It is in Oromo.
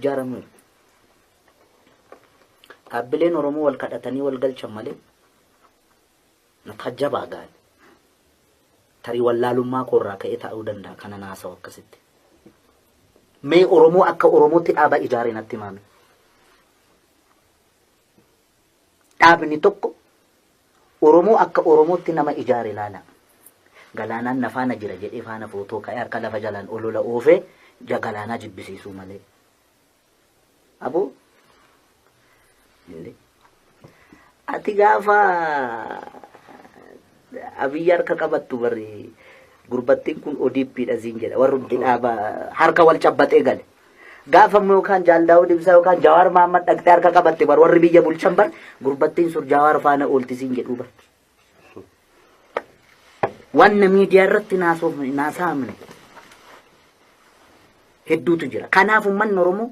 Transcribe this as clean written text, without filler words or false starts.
Ijaaramuu. Dhaabbileen Oromoo wal kadhatanii wal galchan malee na taajjabaa gaali. Tarii wallaalummaa koorraa ka'ee ta'uu danda'a kana naasa'u akkasitti. Mee Oromoo akka Oromootti dhaaba ijaare natti himaame. Dhaabni tokko Oromoo akka Oromootti nama ijaare ilaala. Galaanaan na faana jira jedhee faana footoo ka'ee harka lafa jalaan olola oofee galaanaa jibbisiisuu malee. Aboo ati gaafa Abiyyi harka qabattu barri gurbattiin kun ODP dha siin jedha warrumti dhaaba harka wal cabbaxee gale. Gaafa immoo yookaan Jaal Daawud Ibsaa yookaan Jawaar Mahaammad dhaqxee harka qabatte bar warri biyya bulchan bar gurbattiin sun Jawaar faana oolti siin jedhuu bar. Wanna miidiyaa irratti naasaamne hedduutu jira. Kanaaf uummanni Oromoo